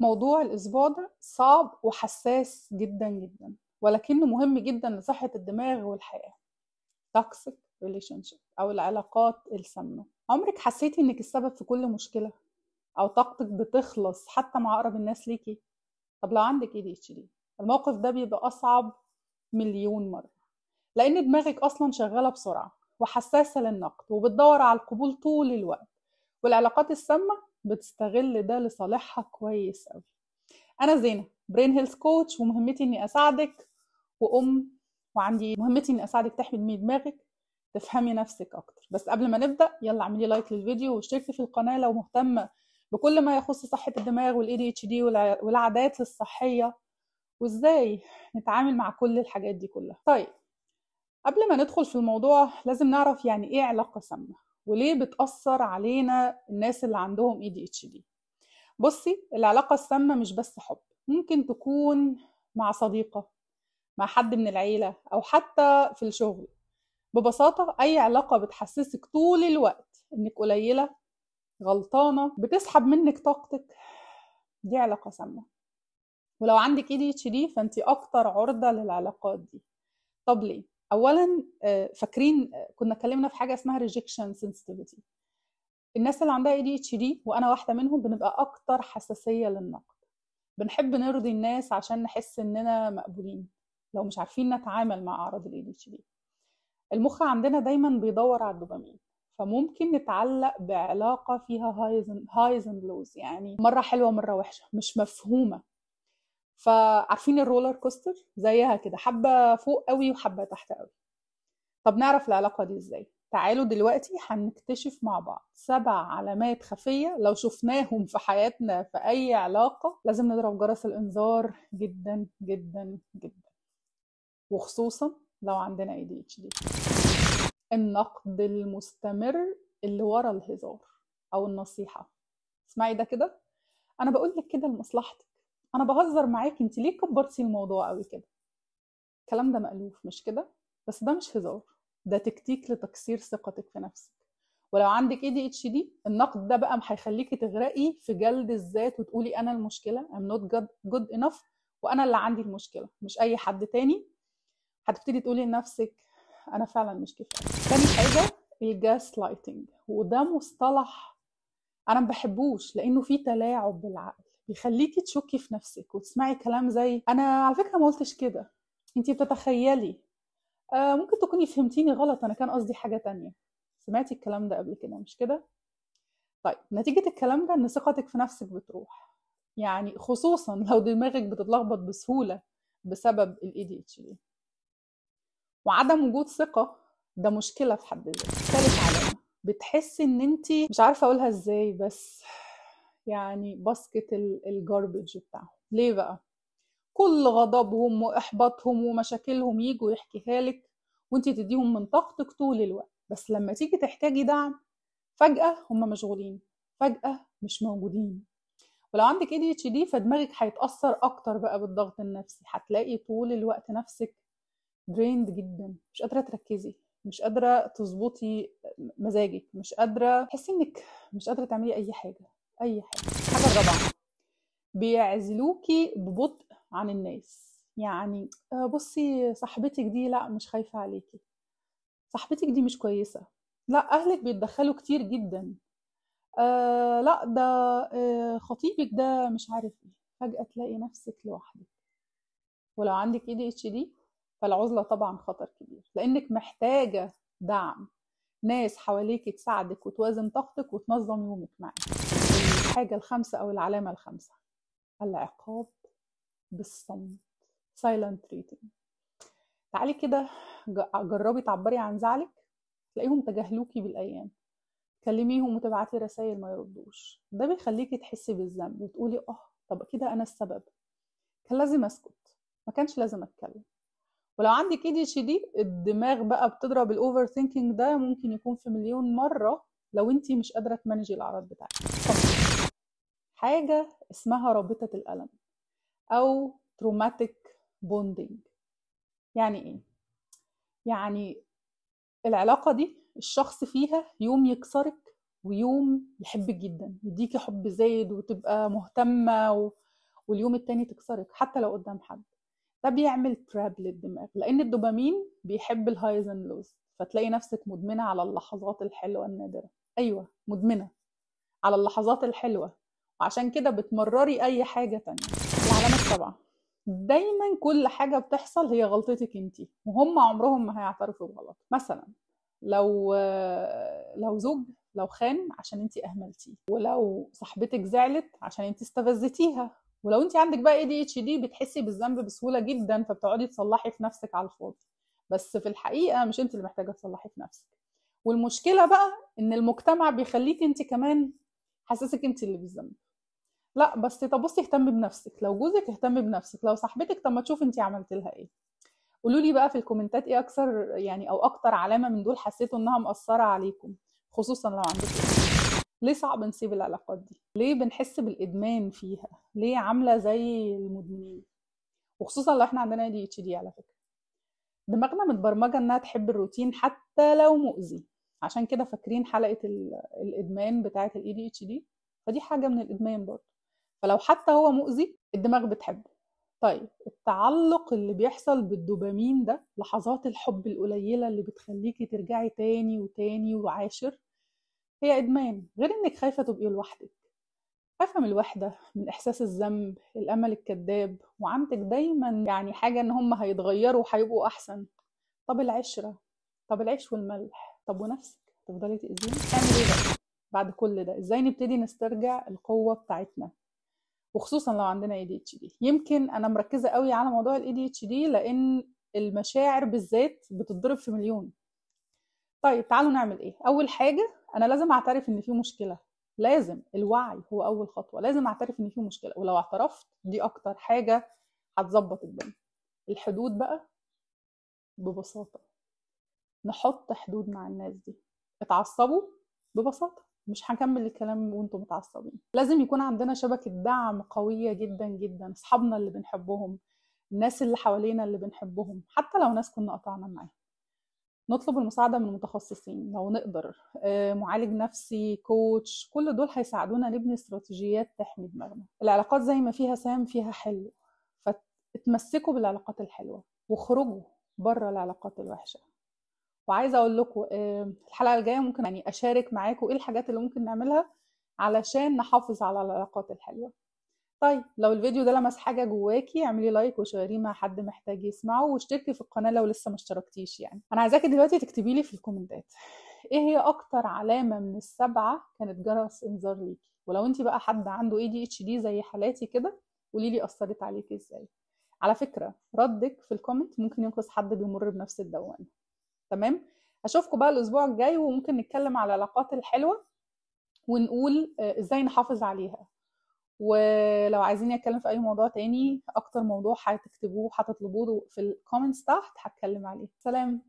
موضوع الأسبوع ده صعب وحساس جدا جدا، ولكنه مهم جدا لصحة الدماغ والحياة. toxic relationship أو العلاقات السامة. عمرك حسيتي إنك السبب في كل مشكلة؟ أو طاقتك بتخلص حتى مع أقرب الناس ليكي؟ طب لو عندك ADHD الموقف ده بيبقى أصعب مليون مرة، لأن دماغك أصلا شغالة بسرعة وحساسة للنقد وبتدور على القبول طول الوقت، والعلاقات السامة بتستغل ده لصالحها كويس قوي. أنا زينة، brain health coach، ومهمتي إني أساعدك، وأم، وعندي مهمتي إني أساعدك تحمي دماغك، تفهمي نفسك أكتر. بس قبل ما نبدأ يلا اعملي like للفيديو واشتركي في القناة لو مهتمة بكل ما يخص صحة الدماغ وال ADHD والعادات الصحية وإزاي نتعامل مع كل الحاجات دي كلها. طيب قبل ما ندخل في الموضوع لازم نعرف يعني إيه علاقة سامة وليه بتأثر علينا الناس اللي عندهم ADHD. بصي، العلاقة السامة مش بس حب، ممكن تكون مع صديقة، مع حد من العيلة، أو حتى في الشغل. ببساطة أي علاقة بتحسسك طول الوقت إنك قليلة، غلطانة، بتسحب منك طاقتك، دي علاقة سامة. ولو عندك ADHD فأنت أكتر عرضة للعلاقات دي. طب ليه؟ اولا فاكرين كنا اتكلمنا في حاجة اسمها rejection sensitivity. الناس اللي عندها ADHD وانا واحدة منهم بنبقى اكتر حساسية للنقد، بنحب نرضي الناس عشان نحس اننا مقبولين. لو مش عارفين نتعامل مع اعراض ال ADHD، المخ عندنا دايما بيدور على الدوبامين، فممكن نتعلق بعلاقة فيها highs and lows، يعني مرة حلوة مرة وحشة، مش مفهومه. فعارفين ال roller coaster زيها كده، حبه فوق قوي وحبه تحت قوي. طب نعرف العلاقة دي ازاي؟ تعالوا دلوقتي هنكتشف مع بعض 7 علامات خفيه لو شفناهم في حياتنا في اي علاقة لازم نضرب جرس الانذار جدا جدا جدا، وخصوصا لو عندنا ADHD. النقد المستمر اللي ورا الهزار او النصيحة. اسمعي ده كده، انا بقول لك كده لمصلحتك، انا بهزر معاك، انت ليه كبرتي الموضوع قوي كده؟ الكلام ده مألوف مش كده؟ بس ده مش هزار، ده تكتيك لتكسير ثقتك في نفسك. ولو عندك ADHD النقد ده بقى هيخليكي تغرقي في جلد الذات وتقولي انا المشكلة، I'm not good enough، وانا اللي عندي المشكلة مش اي حد تاني. هتبتدي تقولي لنفسك انا فعلا مش كفاية. تاني حاجة ال gaslighting، وده مصطلح انا ما بحبوش لانه فيه تلاعب بالعقل، بيخليكي تشكي في نفسك وتسمعي كلام زي انا على فكرة ما قلتش كده، انتي بتتخيلي، ممكن تكوني فهمتيني غلط، انا كان قصدي حاجة تانية. سمعتي الكلام ده قبل كده مش كده؟ طيب نتيجة الكلام ده ان ثقتك في نفسك بتروح، يعني خصوصا لو دماغك بتتلخبط بسهولة بسبب ال ADHD. وعدم وجود ثقة ده مشكلة في حد ذاته. ثالث علامة، بتحسي ان انتي مش عارفه اقولها ازاي، بس يعني basket ال garbage بتاعهم. ليه بقى؟ كل غضبهم واحباطهم ومشاكلهم يجوا يحكيها لك وانتي تديهم من طاقتك طول الوقت، بس لما تيجي تحتاجي دعم فجأة هم مشغولين، فجأة مش موجودين. ولو عندك ADHD فدماغك هيتأثر اكتر بقى بالضغط النفسي، هتلاقي طول الوقت نفسك drained جدا، مش قادرة تركزي، مش قادرة تظبطي مزاجك، مش قادرة، تحسي انك مش قادرة تعملي اي حاجة اي حاجة. الحاجة الرابعة، بيعزلوكي ببطء عن الناس. يعني بصي صاحبتك دي لا مش خايفة عليكي، صاحبتك دي مش كويسة، لا اهلك بيتدخلوا كتير جدا، لا ده خطيبك ده مش عارف ايه. فجأة تلاقي نفسك لوحدك. ولو عندك ADHD فالعزلة طبعا خطر كبير، لانك محتاجة دعم، ناس حواليكي تساعدك وتوازن طاقتك وتنظم يومك معاك. الحاجة الخامسة أو العلامة الخامسة، العقاب بالصمت، silent treating. تعالي كده جربي تعبري عن زعلك، تلاقيهم تجاهلوكي بالأيام، تكلميهم وتبعتي رسائل ما يردوش. ده بيخليكي تحسي بالذنب وتقولي طب كده أنا السبب، كان لازم أسكت، ما كانش لازم أتكلم. ولو عندك ADHD الدماغ بقى بتضرب ال overthinking ده ممكن يكون في مليون مرة لو انتي مش قادرة ت manage ي الأعراض بتاعتك. حاجة اسمها رابطة الألم أو traumatic bonding. يعني إيه؟ يعني العلاقة دي الشخص فيها يوم يكسرك ويوم يحبك جدا، يديكي حب زايد وتبقى مهتمة واليوم التاني تكسرك حتى لو قدام حد. ده بيعمل trap للدماغ، لان الدوبامين بيحب ال highs and lows، فتلاقي نفسك مدمنه على اللحظات الحلوة النادرة. ايوه، مدمنه على اللحظات الحلوة، وعشان كده بتمرري اي حاجة تانية. العلامة السابعة، دايما كل حاجة بتحصل هي غلطتك انتي، وهم عمرهم ما هيعترفوا بغلط. مثلا لو زوج لو خان عشان انتي اهملتيه، ولو صاحبتك زعلت عشان انتي استفزتيها، ولو انتي عندك بقى ADHD بتحسي بالذنب بسهولة جدا، فبتقعدي تصلحي في نفسك على الفاضي، بس في الحقيقة مش انتي اللي محتاجه تصلحي في نفسك. والمشكلة بقى ان المجتمع بيخليك انتي كمان حاسسك انتي اللي بالذنب. لا بس طب بصي، اهتمي بنفسك، لو جوزك اهتمي بنفسك، لو صاحبتك طب ما تشوف انتي عملت لها ايه. قولوا لي بقى في الكومنتات ايه اكثر يعني او اكتر علامة من دول حسيتوا انها مأثره عليكم، خصوصا لو عندكم. ليه صعب نسيب العلاقات دي؟ ليه بنحس بالادمان فيها؟ ليه عامله زي المدمنين؟ وخصوصا لو احنا عندنا ADHD. على فكرة دماغنا متبرمجه انها تحب الروتين حتى لو مؤذي، عشان كده فاكرين حلقة الادمان بتاعه ال ADHD، فدي حاجة من الادمان برضه. فلو حتى هو مؤذي الدماغ بتحبه. طيب التعلق اللي بيحصل بالدوبامين ده، لحظات الحب القليلة اللي بتخليكي ترجعي تاني وتاني وعاشر، هي ادمان. غير انك خايفة تبقي لوحدك، خايفة من الوحدة، من احساس الذنب، الامل الكذاب، وعندك دايما يعني حاجة ان هم هيتغيروا وهيبقوا احسن. طب العشرة، طب العيش والملح، طب ونفسك تفضلي تاذيني؟ نعمل ايه بقى بعد كل ده؟ ازاي نبتدي نسترجع القوة بتاعتنا، وخصوصا لو عندنا ADHD؟ يمكن انا مركزه قوي على موضوع ال ADHD لان المشاعر بالذات بتتضرب في مليون. طيب تعالوا نعمل ايه؟ اول حاجة انا لازم اعترف ان في مشكلة، لازم الوعي هو اول خطوة، لازم اعترف ان في مشكلة، ولو اعترفت دي اكتر حاجة هتظبط الدنيا. الحدود بقى ببساطة، نحط حدود مع الناس دي. اتعصبوا ببساطة، مش هكمل الكلام وانتم متعصبين. لازم يكون عندنا شبكة دعم قوية جدا جدا، اصحابنا اللي بنحبهم، الناس اللي حوالينا اللي بنحبهم، حتى لو ناس كنا قطعنا معاهم. نطلب المساعدة من متخصصين لو نقدر، معالج نفسي، كوتش، كل دول هيساعدونا نبني استراتيجيات تحمي دماغنا. العلاقات زي ما فيها سام فيها حلو، فاتمسكوا بالعلاقات الحلوة واخرجوا بره العلاقات الوحشة. وعايزه اقول لكم الحلقة الجاية ممكن يعني اشارك معاكم ايه الحاجات اللي ممكن نعملها علشان نحافظ على العلاقات الحلوة. طيب لو الفيديو ده لمس حاجة جواكي اعملي like وشيريه مع حد محتاج يسمعه، واشتركي في القناة لو لسه ما اشتركتيش. يعني انا عايزاكي دلوقتي تكتبي لي في الكومنتات ايه هي اكتر علامة من السبعة كانت جرس انذار ليكي، ولو انت بقى حد عنده ADHD زي حالاتي كده قولي لي اثرت عليكي ازاي. على فكرة ردك في ال comment ممكن ينقذ حد بيمر بنفس الدوامة. تمام، اشوفكم بقى الاسبوع الجاي، وممكن نتكلم على العلاقات الحلوة ونقول ازاي نحافظ عليها. ولو عايزين اتكلم في اي موضوع تاني، اكتر موضوع هتكتبوه هتطلبوه في ال comments تحت هتكلم عليه. سلام.